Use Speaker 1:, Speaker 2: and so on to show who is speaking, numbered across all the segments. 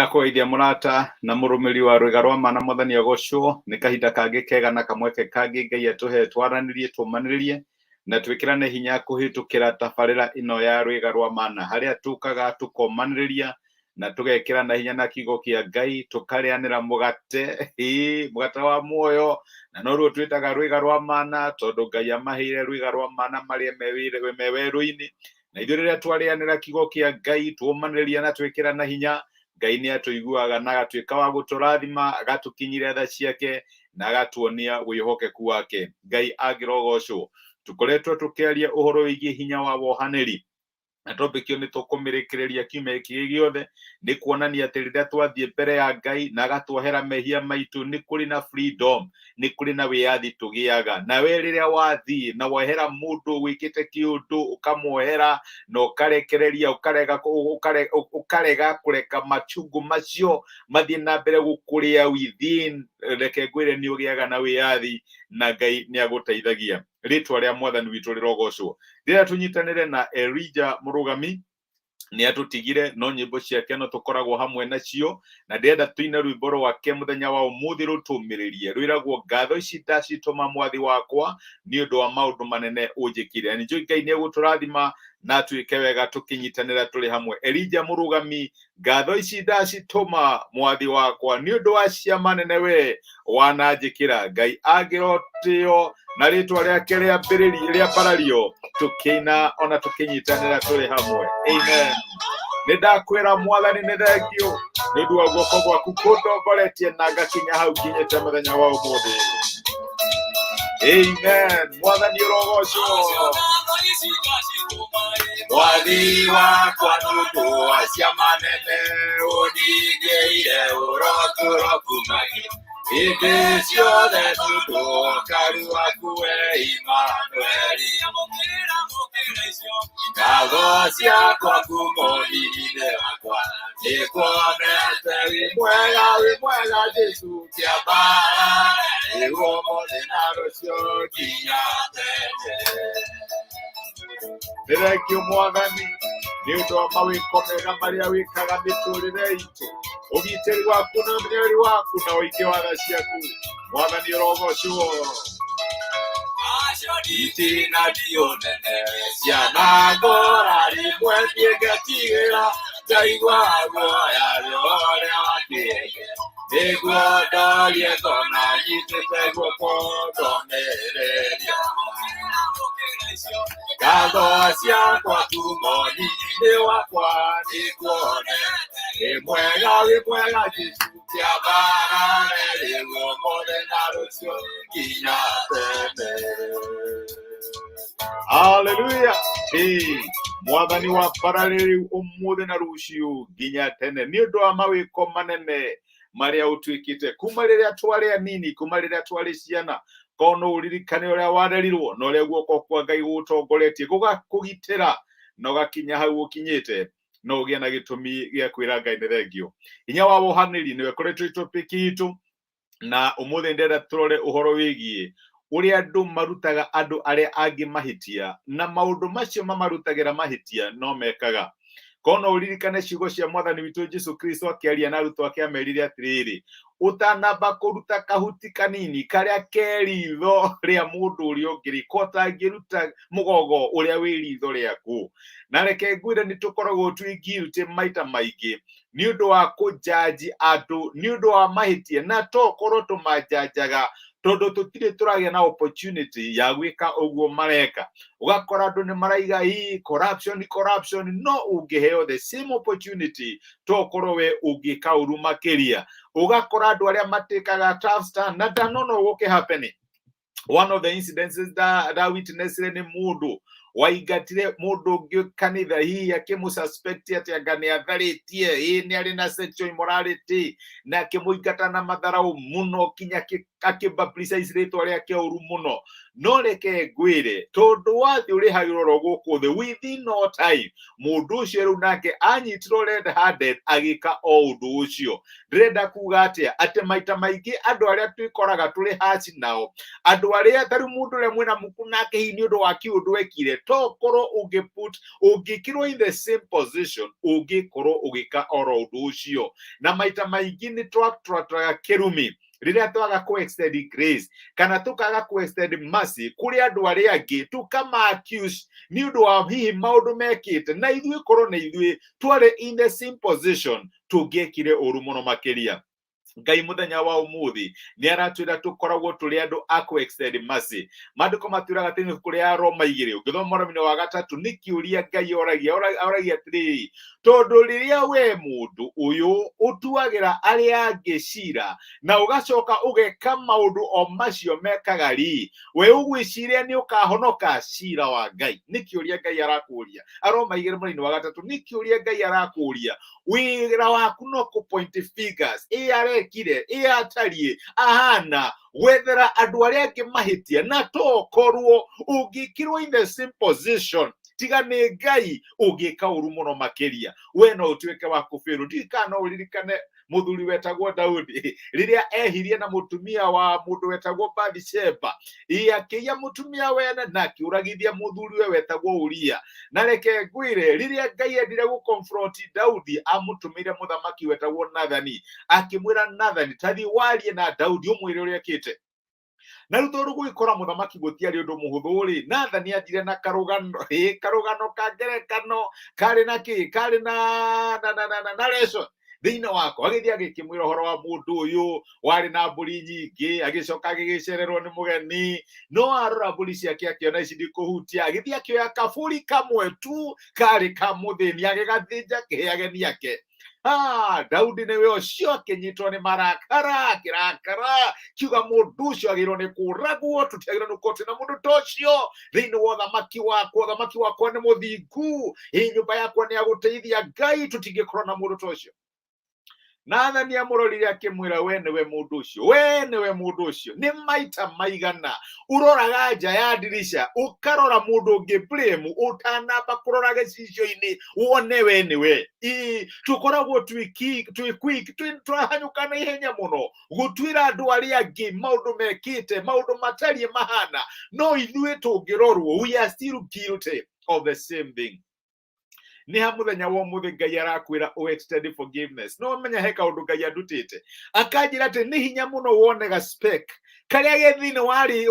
Speaker 1: Nĩndakũgeithia mũrata na mũrũmĩrĩri wa rwĩga rwa ma na mwathani agocwo nĩ kahinda kangĩ kega na kamweke kangĩ Ngai atũhe twaranĩrie tũmanĩrĩrie na twĩkĩrane hinya kũhĩtũkĩra tabarĩra ĩno ya rwĩga rwa mana harĩa tũkaga tũkomanĩrĩria na tũgekĩrana hinya na kiugo kĩa Ngai tũkarĩanĩra mũgate ĩĩ mũgate wa muoyo na noruo twĩtaga rwĩga rwa mana tondũ Ngai amaheire rwĩga rwa mana marĩe me werũ-inĩ. Na ithuĩ rĩrĩa twarĩanĩra kiugo kĩa Ngai, twomanĩrĩria na twĩkĩrana hinya, Ngai nĩ atũiguaga na agatuĩka wa gũtũrathima, agatũkinyĩria tha ciake na agatuonia wĩhokeku wake. Ngai angĩrogocwo. Tũkoretwo tũkĩaria ũhoro wĩgiĩ hinya wa wohanĩri na topic ĩyo nĩ tũkũmĩrĩkĩrĩria kiumia gĩkĩ gĩothe. Nĩ kuonania atĩ rĩrĩa twathiĩ mbere ya Ngai na agatuohera mehia maitũ, nĩ kũrĩ na freedom, nĩ kũrĩ na wĩyathi tũgĩaga. Nawe rĩrĩa wathiĩ na wohera mũndũ wĩkĩte kĩũndũ, ũkamwohera na ũkarekereria, ũkarega kũreka machungu macio mathiĩ na mbere gũkũrĩa within, reke ngwĩre nĩ ũgĩaga na wĩyathi na Ngai nĩ agũteithagia. Rĩtwa rĩa mwathani witũ rĩrogocwo. Rĩrĩa tũnyitanĩre na Elijah Mũrũgami, nĩ atũtigire no nyĩmbo ciake no tũkoragwo hamwe nacio, na ndĩrenda tũine rwĩmbo rwake mũthenya wa ũmũthĩ rũtũmĩrĩrie. Rwĩragwo ngatho ici ndacitũma mwathi wakwa nĩ ũndũ wa maũndũ manene ũnjĩkire. Na nĩnjũĩ Ngai nĩ egũtũrathima na atuĩke wega tũkĩnyitanĩra tũrĩ hamwe. Elijah Mũrũgami, ngatho ici ndacitũma mwathi wakwa nĩ ũndũ wa ciama nene we wananjĩkĩra. Ngai angĩrotĩo na rĩtwa rĩake rĩambarario tũkĩina ona tũkĩnyitanĩra tũrĩ hamwe. Amen. Nĩ ndakwĩra mwathani nĩ thengio nĩ ũndũ wa guoko gwaku kũndongoretie na ngakinya hau nginyĩte mũthenya wa ũmũthĩ. Amen. Mwathani ũrogocwo. Mwathi wakwa nĩ ũndũ wa ciama nene ũningĩire ũrotũro kumagia hĩndĩ ciothe nĩ ũndũ wa ũkaru waku we Imanueli. Ngatho ciakwa kuma ũnini-inĩ wakwa nĩkuonete wĩ mwega, wĩ mwega Jesũ kĩambara rĩu ũmũthĩ na rũciũ nginya tene. Nĩ thengio mwathani nĩ ũndũ wa mawĩko mega marĩa wĩkaga mĩtũrĩre itũ, ũgitĩri waku na ũmenyereri waku na ũingĩ wa tha ciaku. Mwathani ũrogocwo. Itina ndionene ciana ngora rĩmwe niĩ ngetigĩra ndaigua guoya rũrĩa wakĩige nĩguo ndorie ngona nyitĩte guoko ndomĩrĩria. Ngatho ciakwa kuma ũnini-inĩ wakwa nĩkuone wĩ mwega, wĩ mwega Jesũ kĩambarare rĩu ũmũthĩ na rũciũ nginya tene. Haleluya. Ĩĩ, mwathani wa mbarare rĩu ũmũthĩ na rũciũ nginya tene nĩ ũndũ wa mawĩko manene marĩa ũtuĩkĩte kuma rĩrĩa twarĩ anini, kuma rĩrĩa twarĩ ciana. Korwo no ũririkane ũrĩa warerirwo na ũrĩa guoko kwa Ngai gũgũtongoretie gũgakũgitĩra na ũgakinya hau ũkinyĩte, no ũgĩe na gĩtũmi gĩa kwĩra Ngai nĩ thengio. Hinya wa wohanĩri nĩwe ĩkoretwo ĩ topic itũ, na ũmũthĩ ndĩrenda tũrore ũhoro wĩgiĩ ũrĩa andũ marutaga andũ arĩa angĩ mahĩtia na maũndũ macio mamarutagĩra mahĩtia no mekaga. Korwo no ũririkane ciugo cia mwathani witũ Jesu Kristo akĩaria na arutwo ake, amerire atĩrĩrĩ, ũtanamba kũruta kahuti kanini karĩa ke ritho rĩa mũndũ ũrĩa ũngĩ rĩ, ko ũtangĩruta mũgogo ũrĩa wĩ ritho rĩaku. Na reke ngwĩre nĩ tũkoragwo twĩ guilty maita maingĩ nĩ ũndũ wa kũnjanji andũ nĩ ũndũ wa mahĩtia, na tokorwo tũmanjanjaga tondũ tũtirĩ tũragĩa na opportunity ya gwĩka ũguo mareka. Ũgakora andũ nĩ maraiga ii corruption, corruption, no ũngĩheo the same opportunity tokorwo we ũngĩka ũru makĩria. Ũgakora andũ arĩa matĩkaga tough stand na ndanona ũguo kĩ happen. One of the incidences that witnessed nĩ mũndũ waingatire mũndũ ũngĩ kanitha, hihi akĩmũsuspect atĩ anga nĩ atharĩtie, ĩ nĩ arĩ na sexual immorality, na akĩmũingata na matharaũ mũno kinya akĩpublicize rĩtwa rĩake ũru mũno. No reke ngwĩre, tondũ wathiĩ ũrĩhagĩrwo oro gũkũ thĩ, within no time mũndũ ũcio rĩu nake anyitirwo red handed agĩka o ũndũ ũcio. Ndĩrenda kuga atĩa? Atĩ maita maingĩ andũ arĩa twĩkoraga tũrĩ haci nao, andũ arĩa tarĩu mũndũ ũrĩa mwĩna muku nake hihi nĩ ũndũ wa kĩũndũ ekire, Tokorwo ũngĩ put ũngĩkĩrwo in the same position, ũngĩkorwo ũgĩka oro ũndũ ũcio. Na maita maingĩ nĩ twatwatwaga kĩrumi rĩrĩa twaga kũ extend grace kana tũkaga kũ extend mercy kũrĩ andũ arĩa angĩ, tũkama accuse nĩ ũndũ wa hihi maũndũ mekĩte, na ithuĩ korwo nĩ ithuĩ twarĩ in the same position, tũngĩekire ũru mũno makĩria. Ngai mũthenya wa ũmũthĩ nĩ aratwĩra tũkoragwo tũrĩ andũ a kũ extend mercy. Maandĩko matwĩraga atĩ ibuku rĩa Roma 2, ũngĩthoma mũraminĩ wa 3, nĩ kĩũria Ngai oragia, oragia atĩrĩrĩ, tondũ rĩrĩa we mũndũ ũyũ ũtuagĩra arĩa angĩ cira na ũgacoka ũgeka maũndũ o macio mekaga rĩ, we ũgwĩciria nĩ ũkahonoka cira wa Ngai? Nĩ kĩũria Ngai arakũria. Aroma 2 mũrainĩ wa 3, nĩ kĩũria Ngai arakũria. Wĩra waku no kũ point figures, ĩ arekire, ĩ atariĩ, ahana, gwethera andũ arĩa angĩ mahĩtia, na tokorwo ũngĩkĩrwo in the same position, tiga nĩ Ngai, ũngĩka ũru mũno makĩria. We no ũtuĩke wa kũbĩrwo. Ndiũĩ kana no ũririkane mũthuri wetagwo Daudi rĩrĩa ehirie na mũtumia wa mũndũ wetagwo Bathsheba, ĩ akĩiya mũtumia wene na akĩũragithia mũthuri we wetagwo Uria. Na reke ngwĩre, rĩrĩa Ngai endire gũ confront Daudi, amũtũmĩire mũthamaki wetagwo Nathani, akĩmwĩra, Nathani, ta thiĩ warie na Daudi ũmwĩre ũrĩa ekĩte. Na rĩu tondũ gwĩkora mũthamaki gũtiarĩ ũndũ mũhũthũ rĩ, Nathani athire na karũgano, ĩ karũgano ka ngerekano karĩ na kĩ, karĩ na lesson thĩinĩ wako. Agĩthiĩ agĩkĩmwĩra ũhoro wa mũndũ ũyũ warĩ na mbũri nyingĩ, agĩcoka agĩgĩcererwo nĩ mũgeni, no arora mbũri ciake akĩona ici ndikũhutia, agĩthiĩ akĩoya kabũri kamwe tu karĩ ka mũthĩni, agĩgathĩnja akĩhe ageni ake. Daudi nĩwe ũcio akĩnyitwo nĩ marakara, akĩrakara, kiuga mũndũ ũcio agĩrĩirwo nĩ kũragwo, tũtiagĩrĩirwo nĩ gũkorwo twĩna mũndũ ta ũcio thĩinĩ wa ũthamaki wakwa, ũthamaki wakwa nĩ mũthingu, ĩ nyũmba yakwa nĩ ya gũteithia Ngai, tũtingĩkorwo na mũndũ ta ũcio. Nathani amũrorire akĩmwĩra, we nĩwe mũndũ ũcio, we nĩwe mũndũ ũcio. Nĩ maita maigana ũroraga nja ya ndirica ũkarora mũndũ ũngĩ blame ũtanamba kũrora gĩcicio-inĩ wone we nĩwe? Ĩ tũkoragwo twĩ quick, tũrahanyũka na ihenya mũno gũtuĩra andũ arĩa angĩ maũndũ mekĩte, maũndũ matariĩ mahana, no ithuĩ tũngĩrorwo, we are still guilty of the same thing. Nĩ ha mũthenya wa ũmũthĩ Ngai arakwĩra ũ extend forgiveness. No menya he kaũndũ Ngai andutĩte, akanjĩra atĩ nĩ hinya mũno wone ga speck karĩa ge thĩinĩ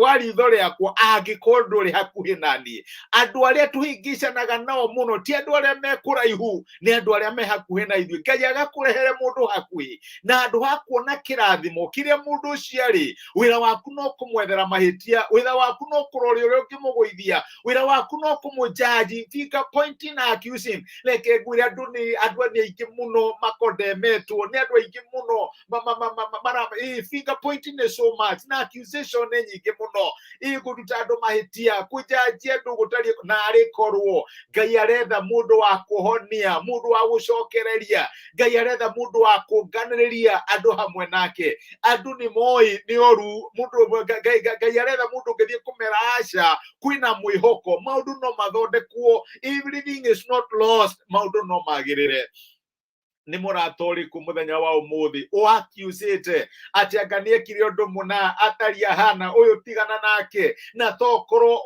Speaker 1: wa ritho rĩakwa angĩkorwo ndũrĩ hakuhĩ na niĩ. Andũ arĩa tũhĩngĩcanaga nao mũno ti andũ arĩa me kũraihu, nĩ andũ arĩa me hakuhĩ na ithuĩ. Ngai agakũrehere mũndũ hakuhĩ, na handũ ha kuona kĩrathimo kĩrĩa mũndũ ũcio arĩ, wĩra waku no kũmwethera mahĩtia, wĩra waku no kũroria ũrĩa ũngĩmũgũithia, wĩra waku no kũmũjaji, finger pointing na accusing. Reke ngwĩre, andũ nĩ andũ nĩ aingĩ mũno makondemetwo nĩ andũ aingĩ mũno mara finger pointing is so much na accusation nĩ nyingĩ mũno, kũruta andũ mahĩtia, kũjanjia andũ gũtariĩ. Na arĩ korwo Ngai aretha mũndũ wa kũhonia, mũndũ wa gũcokereria. Ngai aretha mũndũ wa kũnganĩrĩria andũ hamwe nake. Andũ nĩ moĩ nĩ oru mũndũ ũmwe, Ngai aretha mũndũ ũngĩthiĩ kũmera aca, kwĩna mwĩhoko, maũndũ no mathondekwo, everything is not lost, maũndũ no magĩrĩre. Nĩ mũrata ũrĩkũ mũthenya wa ũmũthĩ ũakiucĩte atĩ anga nĩ ekire ũndũ mũna, atari ahana ũyũ, tigana nake, na tokorwo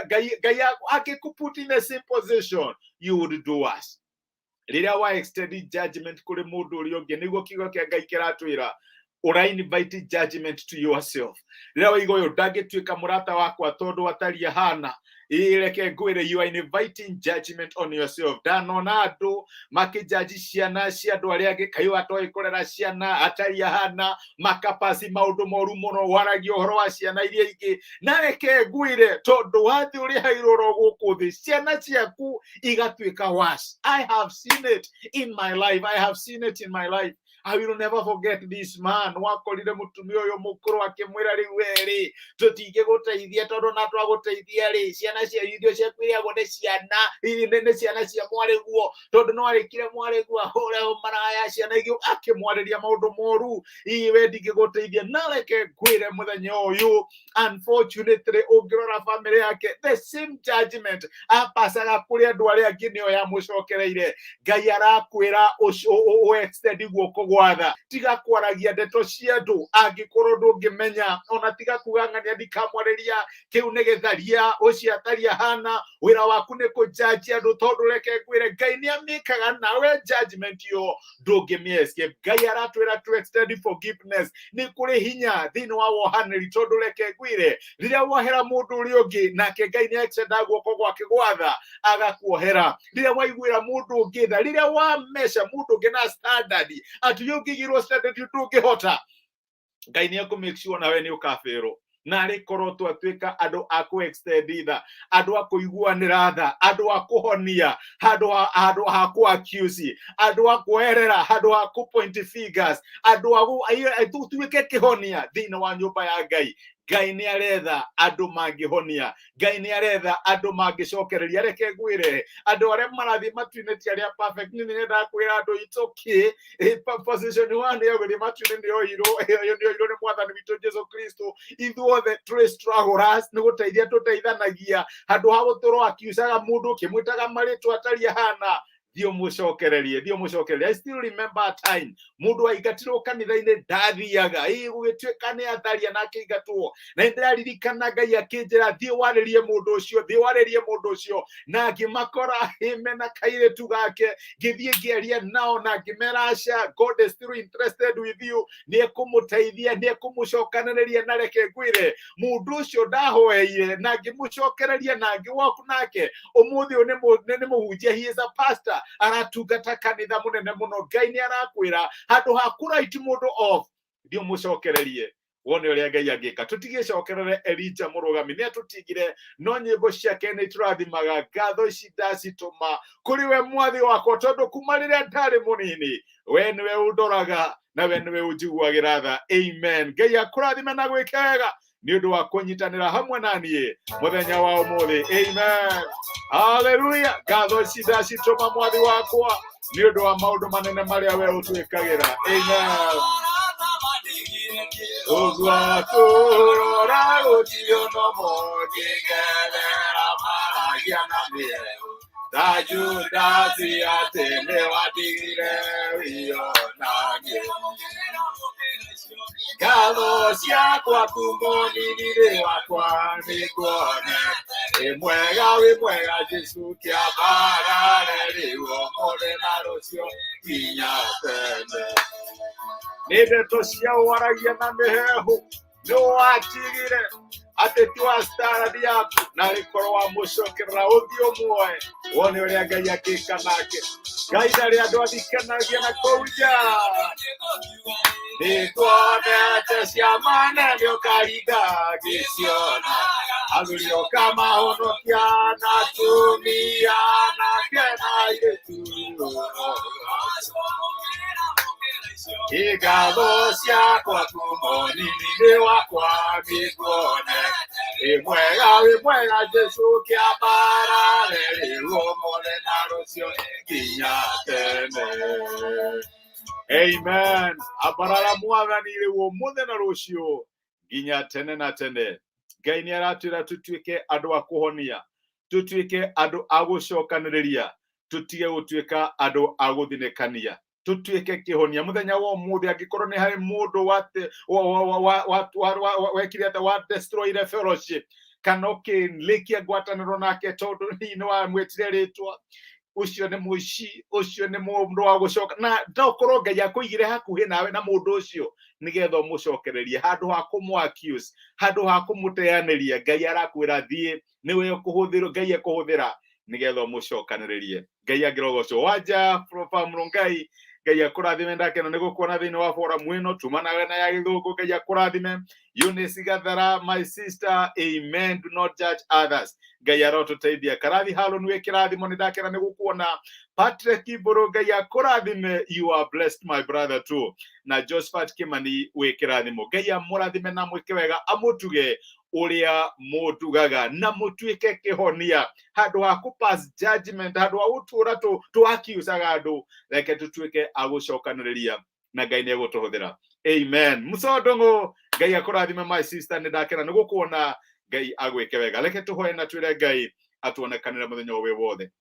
Speaker 1: Ngai angĩkũ put in the same position, you would do worse? Rĩrĩa wa extend judgment kũrĩ mũndũ ũrĩa ũngĩ, nĩguo kiugo kĩa Ngai kĩratwĩra, ũra invite judgment to yourself. Rĩrĩa waiga ũyũ ndangĩtuĩka mũrata wakwa tondũ atari ahana, ĩ reke ngwĩre, you are inviting judgment on yourself. Ndanona andũ makĩjaji ciana cia andũ arĩa angĩ, kaĩ atoĩ kũrera ciana, atari ahana, makapasi maũndũ moru mũno, waragia ũhoro wa ciana iria ingĩ. Na reke ngwĩre, tondũ wathiĩ ũrĩhairwo oro gũkũ thĩ, ciana ciaku igatuĩka worse. I have seen it in my life, I have seen it in my life. I will never forget this man wakorire mũtumia ũyũ mũkũrũ akĩmwĩra, rĩu we rĩ, tũtingĩgũteithia tondũ na twagũteithia rĩ, ciana cia irio ciaku irĩagwo nĩ ciana nĩ ciana cia mwarĩguo, tondũ no arĩkire mwarĩguo ahũre maraya ciana ingĩ, akĩmwarĩria maũndũ moru, ii we ndingĩgũteithia. Na reke ngwĩre mũthenya ũyũ, unfortunately, ũngĩrora family yake, the same judgment apacaga kũrĩ andũ arĩa angĩ nĩyo yamũcokereire. Ngai arakwĩra ũ extend guoko. gwatha. Tiga kwaragia ndeto cia andũ angĩkorwo ndũngĩmenya, ona tiga kuga ng'ania ndikamwarĩria, kĩu nĩ gĩtharia, ũcio ataria hana. Wĩra waku nĩ kũnjanji andũ, tondũ reke ngwĩre, Ngai nĩ amĩkaga nawe judgment yo ndũngĩmĩ escape. Ngai aratwĩra to extend forgiveness. Nĩ kũrĩ hinya thĩinĩ wa wohanĩri, tondũ reke ngwĩre, rĩrĩa wohera mũndũ ũrĩa ũngĩ, nake Ngai nĩ extenda guoko gwake gwatha agakuohera. Rĩrĩa waiguĩra mũndũ ũngĩ tha, rĩrĩa wameca mũndũ ũngĩ na standard atĩ ũyũ ũngĩigĩrwo standard ndũngĩhota, Ngai nĩ ekũ make sure nawe nĩ ũkabĩrwo. Narĩ korwo twatuĩka andũ a kũ extend tha, andũ a kũiguanĩra tha, andũ a kũhonia handũ ha kũ accuse, andũ a kuoerera handũ ha kũ point fingers, andũ a tuĩke kĩhonia thĩinĩ wa nyũmba ya Ngai. Ngai nĩ aretha andũ mangĩhonia, Ngai nĩ aretha andũ mangĩcokereria. Reke ngwĩre, andũ arĩa marathiĩ matu-inĩ ti arĩa perfect. Nĩ nyendaga kwĩra andũ, it's okay. Position one ya gũthiĩ matu-inĩ nĩ yoirwo, ĩyo nĩ yoirwo nĩ Mwathani witũ Jesu Kristo. Ithuothe tũrĩ strugglers, nĩ gũteithia tũteithanagia. Handũ ha gũtũrwo akiucaga mũndũ ũkĩmwĩtaga marĩtwa atariĩ hana, thiĩ ũmũcokererie, thiĩ ũmũcokererie. I still remember a time mũndũ aingatirwo kanitha-inĩ, ndathiaga ĩ gũgĩtuĩka nĩ atharia na akĩingatwo, na nĩndĩraririkana Ngai akĩnjĩra, "Thiĩ warĩrie mũndũ ũcio, thiĩ warĩrie mũndũ ũcio," na ngĩmakora hĩme na kairĩtu gake. Ngĩthiĩ ngĩaria nao na ngĩmera, "Aca, God is still interested with you, nĩ ekũmũteithia, nĩ ekũmũcokanĩrĩria." Na reke ngwĩre, mũndũ ũcio ndahoeire na ngĩmũcokereria na ngĩwalk nake, ũmũthĩ ũyũ nĩ mũhunjia, he is a pastor, aratungata kanitha mũnene mũno. Ngai nĩ arakwĩra, handũ ha kũwrite mũndũ off, thiĩ ũmũcokererie, wone ũrĩa Ngai angĩka. Tũtigĩcokerere Elija mũrũgami, nĩ atũtigire, no nyĩmbo ciake nĩ tũrathimaga. Ngatho ici ndacitũma kũrĩ we Mwathi wakwa, tondũ kuma rĩrĩa ndarĩ mũnini, we nĩwe ũndoraga na we nĩwe ũnjiguagĩra tha. Amen. Ngai akũrathime na gwĩke wega nĩ ũndũ wa kũnyitanĩra hamwe na niĩ mũthenya wa ũmũthĩ. Amen, haleluya. Ngatho ici ndacitũma, Mwathi wakwa, nĩ ũndũ wa maũndũ manene marĩa we ũtwĩkagĩra. Amen. Ũguo tũrora gũtirĩ ũndũ mũngĩgerera maragia na mĩeũ ta Judasi, atĩ nĩ watigire wio na niĩ. Ngatho ciakwa kumonini wakwa nĩnguone wĩ mwega, wĩ mwega Jesu, kĩambarare rĩu, ũmũthĩ na rũciũ nginya tene. Nĩ ndeto cia waragia na mĩheehũ, nĩ watigire atĩ ti wa standard yaku, na rĩkorwo wamũcokerera, ũthiĩ ũmuoe, wone ũrĩa Ngai akĩka nake. Ngai ndarĩ andũ athikanagia na kũu nja. Nĩkuonete ciama nene ũkaringa ngĩciona, athuri ũkamahonokia na atumia nake na airĩtu. Ngatho ciakwa kumonini wakwa nĩnguone wĩ mwega, wĩ mwega Jesu, kĩambarare rĩu, ũmũthĩ na rũciũ nginya tene. Amen. Ambarara Mwathani rĩu, ũmũthĩ na rũciũ nginya tene na tene. Ngai nĩ aratwĩra tũtuĩke andũ a kũhonia, tũtuĩke andũ a gũcokanĩrĩria, tũtige gũtuĩka andũ a gũthinĩkania, tũtuĩke kĩhonia mũthenya wa ũmũthĩ. Angĩkorwo nĩ harĩ mũndũ wekire atĩa, wa destroyire fellowship kana ũkĩrĩkia ngwatanĩro nake tondũ hihi nĩ wamwĩtire rĩtwa, ũcio nĩ mũici, ũcio nĩ mũndũ wa gũcoka, na ndokorwo Ngai akũigire hakuhĩ nawe na mũndũ ũcio nĩgetha ũmũcokererie handũ ha kũmũ accuse, handũ ha kũmũteanĩria. Ngai arakwĩra, thiĩ, nĩwe ũkũhũthĩrwo, Ngai ekũhũthĩra nĩgetha ũmũcokanĩrĩrie. Ngai angĩrogocwo. Wanja Profa Mũrũngai, Ngai akũrathime, ndakena nĩ gũkuona thĩinĩ wa forum ĩno tuma nawe na ya gĩthũngũ. Ngai akũrathime. Eunice Gathara, my sister, amen. Do not judge others. Ngai arotũteithia. Karathi Harũni, wĩ kĩrathimo, nĩ ndakena nĩ gũkuona. Patrick Ibũrũ, Ngai akũrathime, you are blessed, my brother too. Na Josephat Kimani, wĩ kĩrathimo. Ngai amũrathime na mwĩke wega, amũtuge ũrĩa mũtugaga, na mũtuĩke kĩhonia handũ ha kũ pass judgment, handũ ha gũtũra tũ accusaga andũ. Reke tũtuĩke a gũcokanĩrĩria na Ngai nĩ egũtũhũthĩra. Amen. Mũcondong'o, Ngai akũrathime, my sister, nĩ ndakena nĩ gũkuona. Ngai agwĩke wega. Reke tũhoe na twĩre Ngai atuonekanĩre mũthenya ũyũ wĩ wothe.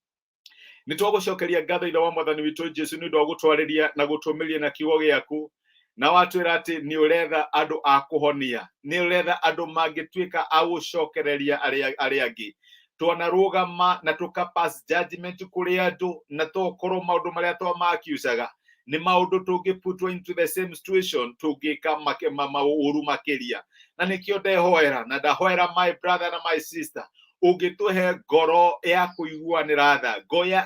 Speaker 1: Nĩ twagũcokeria ngatho ithe wa mwathani witũ Jesu nĩ ũndũ wa gũtwarĩria na gũtũmĩria na kiugo gĩaku, na watwĩra atĩ nĩ ũretha andũ a kũhonia, nĩ ũretha andũ mangĩtuĩka a gũcokereria arĩa angĩ. Twanarũgama na tũka pass judgment kũrĩ andũ, na tokorwo maũndũ marĩa twamakiucaga nĩ maũndũ tũngĩputwo into the same situation, tũngĩka maũru makĩria. Na nĩkĩo ndehoera na ndahoera my brother na my sister, ũngĩtũhe ngoro ya kũiguanĩra tha,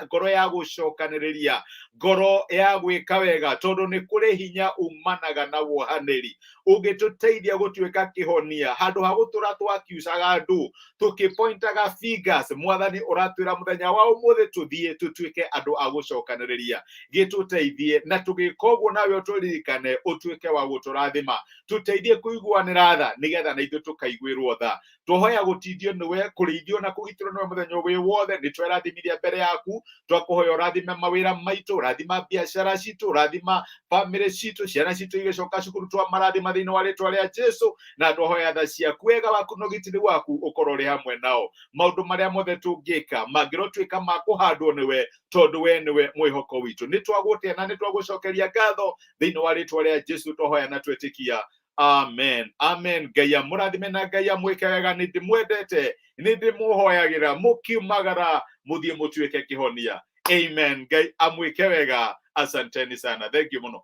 Speaker 1: ngoro ya gũcokanĩrĩria, ngoro ya gwĩka wega, tondũ nĩ kũrĩ hinya umanaga na wohanĩri. Ũngĩtũteithia gũtuĩka kĩhonia handũ ha gũtũra twakiucaga andũ tũkĩpointaga fingers. Mwathani, ũratwĩra mũthenya wa ũmũthĩ tũthiĩ tũtuĩke andũ a gũcokanĩrĩria. Gĩtũteithie, na tũgĩka ũguo nawe ũtũririkane, ũtuĩke wa gũtũrathima. Tũteithie kũiguanĩra tha, nĩgetha na ithuĩ tũkaiguĩrwo tha. Twahoya gũtindio nĩwe, kũrĩithio na kũgitĩrwo nĩwe mũthenya wĩ wothe. Nĩ twerathimithia mbere yaku, twakũhoya ũrathime mawĩra maitũ, ũrathima biacara citũ, ũrathima bamĩrĩ citũ, ciana citũ igĩcoka cukuru, twamarathima thĩinĩ wa rĩtwa rĩa Jesu. Na twahoya tha ciaku, wega waku na ũgitĩri waku ũkorwo ũrĩ hamwe nao. Maũndũ marĩa mothe tũngĩka mangĩrotuĩka ma kũhandwo nĩwe, tondũ we nĩwe mwĩhoko witũ. Nĩ twagũtĩa na nĩ twagũcokeria ngatho thĩinĩ wa rĩtwa rĩa Jesu twahoya na twetĩkia. Amen, amen. Ngai amũrathime na Ngai amwĩke wega. Nĩ ndĩmwendete, nĩ ndĩmũhoyagĩra, mũkiumagara mũthiĩ mũtuĩke kĩhonia. Amen. Ngai amwĩke wega. Asanteni sana, thank you mũno.